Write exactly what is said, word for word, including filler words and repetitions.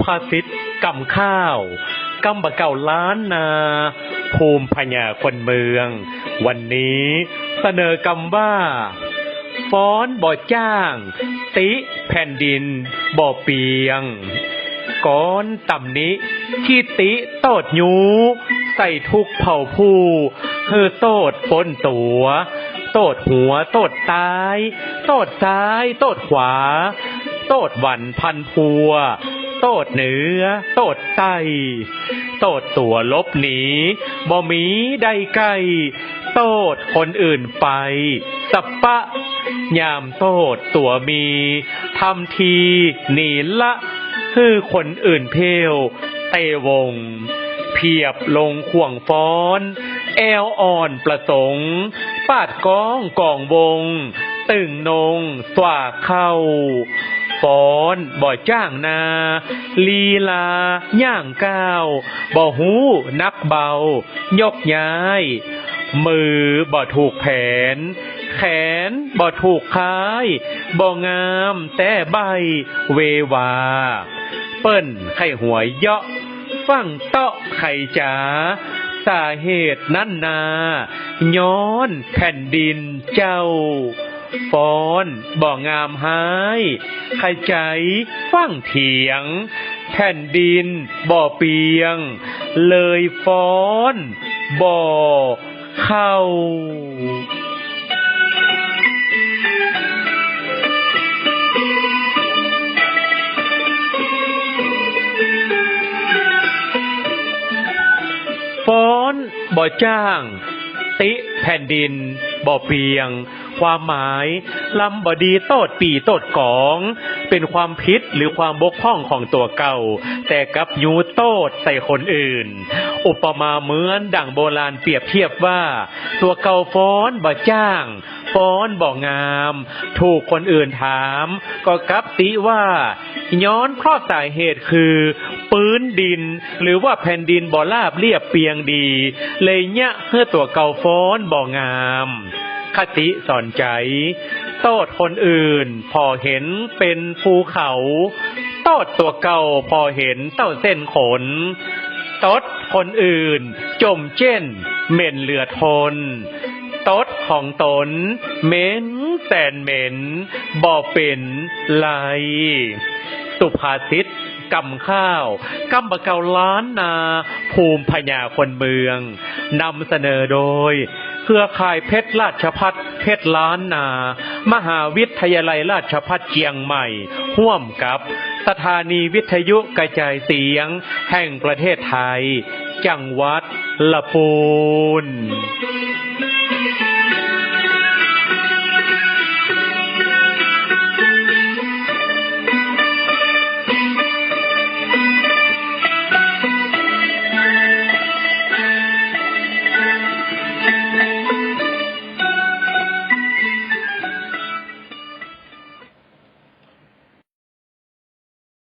ภาษิตกำข้าว กำบ่าเก่าล้านนา ภูมิปัญญาคนเมือง วันนี้เสนอกำว่า ฟ้อนบ่จ้าง ติแผ่นดินบ่เปียง ก้อนตำหนิ ขี้ติโต้ษยู้ ใส่ทุกข์เผ่าผู้ หื้อโต้ษป๊นตั๋ว โต้ษหัวโต้ษต๊าย โต้ษซ้ายโต้ษขวา โต้ษหวันพันพัว โต้ษเหนือโต้ษใต้ โต้ษตั๋วหลบหนี บ่มีได้ใก้ โต้ษคนอื่นไป สะปะ ยามโต้ษตั๋วมี ทำทีหนีละ หื้อคนอื่นเพี้ยว เตวง เพียบลงข่วงฟ้อน แอวอ่อนประสงค์ ปาดก้องกองวง ตึงนงสวากเข้า ฟ้อนบ่จ้างนา ลีลาย่างก้าว บ่ฮู้นักเบา ยกย้าย มือบ่ถูกแผน แขนบ่ถูกค้าย บ่งามแต๊ใบ้เววา เปิ้นใค่หัวเยาะ ฟั่งเต๊าะใค่จ๋า สาเหตุนั้นนา ย้อนแผ่นดินเจ้า ฟ้อนบ่งามฮ้าย ใค่ใจ๋ฟั่งเถียง แผ่นดินบ่เปียง เลยฟ้อนบ่เข้า ฟ้อนบ่จ้าง ติแผ่นดินบ่เปียง ความหมาย ลำบ่ดีโต้ษปี้โต้ษก๋อง เป๋นความผิดหรือความบกพร่องของตั๋วเก่า แต่กลับยู้โต้ษใส่คนอื่น อุปมาเหมือนดั่งโบราณเปรียบเทียบว่า ตั๋วเก่าฟ้อนบ่จ้าง ฟ้อนบ่งาม ถูกคนอื่นถาม ก็กลับติว่า ย้อนเพราะสาเหตุคือ ปื๊นดิน หรือว่าแผ่นดินบ่ราบเรียบเปียงดี เลยเยียะหื้อตั๋วเก่าฟ้อนบ่งาม คติสอนใจ๋ โต้ษคนอื่นผ่อเห็นเป๋นภูเขา โต้ษตั๋วเก่าผ่อเห็นเต้าเส้นขน ตดคนอื่นจ่มเจ้นเหม็นเหลือทน ตดของตนเหม็นแสนเหม็น บ่เป๋นไร สุภาษิตกำข้าว กำบ่าเก่าล้านนา ภูมิปัญญาคนเมือง นำเสนอโดย เครือข่ายเพชรราชภัฏ เพชรล้านนา มหาวิทยาลัยราชภัฏเจียงใหม่ ฮ่วมกับสถานีวิทยุกระจายเสียงแห่งประเทศไทย จังหวัดละปูน